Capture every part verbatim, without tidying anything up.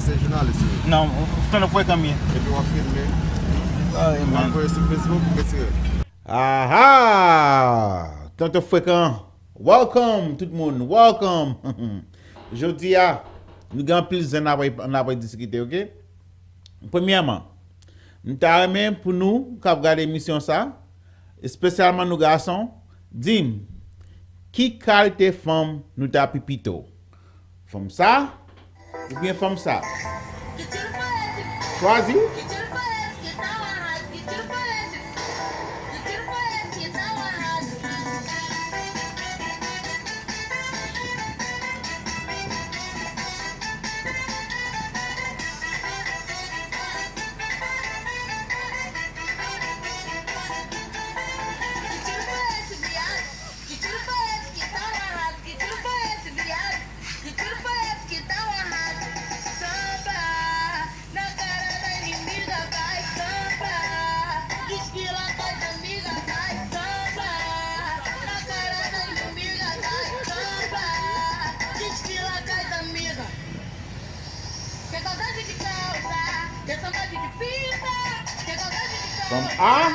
Se jounalis ou ye? Non, Tonton Frekan m ye. Epi w ap filme? Sorry, W ap man. voye sou Facebook, ou retire? Aha! Tonton Frekan, welcome tout moun, welcome! Jodi a, nou gen anpil zen n ap, n ap diskite, oke? Premyèman, m ta renmen pou nou k ap gade emisyon sa, espesyalman nou gason, di m, ki kalite fanm nou ta pi pito? Fanm sa, oubyen fanm sa? Chwazi. Fanm A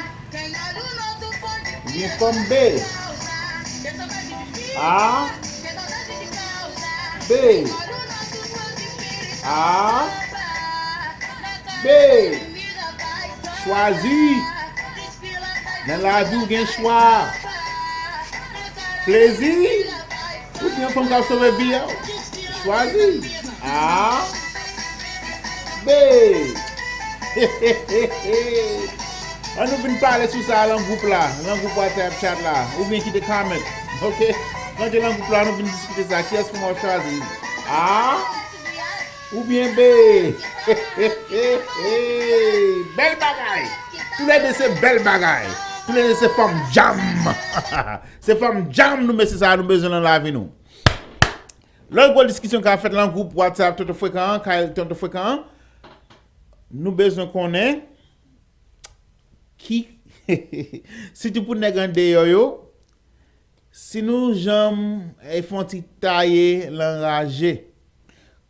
oubyen fanm B? A, B, A, B. Chwazi. Nan lavi w gen chwa. Plezi oubyen fanm k ap sove vi a w. Chwazi. A, B. Ann nou vin pale sou sa lan gwoup la, lan gwoup WhatsApp chat la, oubyen kite comment. Oke? Rantre lan gwoup la, nou vin diskite sa. Kiyès fanm w ap chwazi? A oubyen B? Bèl bagay! Toulède se bèl bagay! Toulède se fanm djanm! Se fanm djanm nou mesye sa a nou bezwen nan lavi nou. Lòt gwo diskisyon k ap fèt lan gwoup WhatsApp Tonton Frekan an, kay Tonton Frekan an, nou bezwen konnen ki, sitou pou nèg andeyò yo, si nou janm fè yon ti taye lan raje.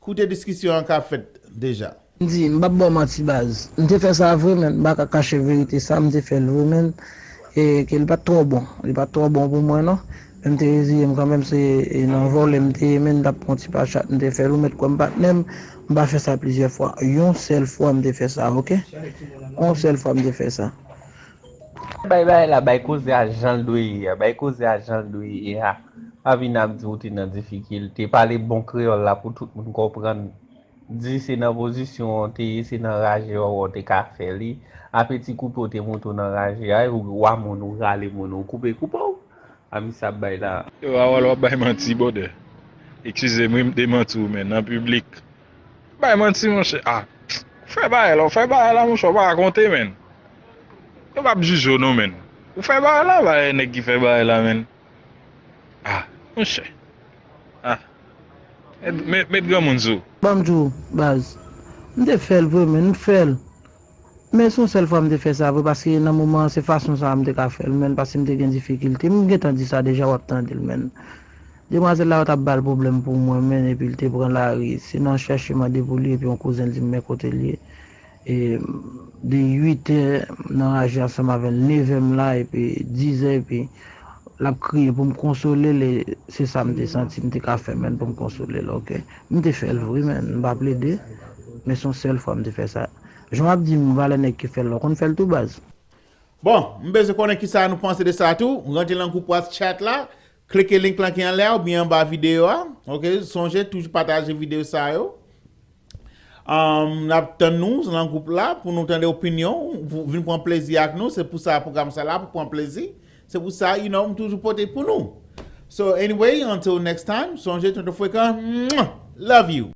Koute diskisyon an k ap fèt deja. M di, m p ap ba w manti baz. M te fè sa vre, men m pa ka kache verite sa, m te fè l vre, men e ke li pa t twò bon. Li pa t twò bon pou mwen, non. Men m te reziye m kanmenm, se e nan vòlè m te ye, men m t ap pran ti pa chat, m te fè l, ou mèt kwè m patnè m, m pa fè sa plizyè fwa. Yon sèl fwa m te fè sa, oke? Yon sèl fwa m te fè sa. Bay bagay la, bay koze a jan l dwe ye a, bay koze a jan l dwe ye a. Pa vin ap di ou te nan difikilte, pale bon kreyòl la pou tout moun konprann. Di se nan pozisyon w te ye, se nan raje w ou te ka fè li. Apeti koupe w te moute w nan raje a, ou wa moun, ou rale moun, ou koupe koupe w. A mi sa ap bay la. Yo, Harold, w ap bay manti, brother. Eskize m, wi, m te manti w, men, nan piblik. Bay manti, monchè. Ah, ou fè bagay la, ou fè bagay la, monchè, ou pa ka konte, men. Yo p ap jije w, non, men. Ou fè bagay la, bagay nèg ki fè bagay la, men. Ah, monchè. Ah. Met, met, met granmoun sou. Ban m di w, baz. M te fè l vre, men, m fè l. Men se yon sèl fwa m te fè sa vre, paske nan moman an, se fason sa a m te ka fè l, men, paske m te gen difikilte. M gentan di sa deja, w ap tande l, men. Demwazèl la, yo t ap ba l pwoblèm pou mwen, men, epi l te pran lari. Se nan chèche mande pou li, epi yon kouzen l di m men kote l ye. E, de uit è, m nan raje ansanm avè l, neve m la, epi diz è, epi l ap kriye pou m konsole l, e se sa m te santi m te ka fè, men, pou m konsole l, oke? M te fè l vre, men, m pa plede, men se yon sèl fwa m te fè sa. Jan w ap di m valè nèg ki fè l la, w konn fè l tou, baz. Bon, m bezwen konnen kisa nou panse de sa tou. Rantre nan gwoup WhatsApp chat la, klike link lan ki anlè a oubyen anba videyo a. Oke, sonje toujou pataje videyo sa yo. Um, n ap tann nou nan gwoup la pou nou tande opinyon w, vin pran plezi ak nou. Se pou sa pwogram sa la, pou pran plezi. Se pou sa, you know, m toujou pote pou nou. So, anyway, until next time, sonje Tonton Frekan, mwah, love you.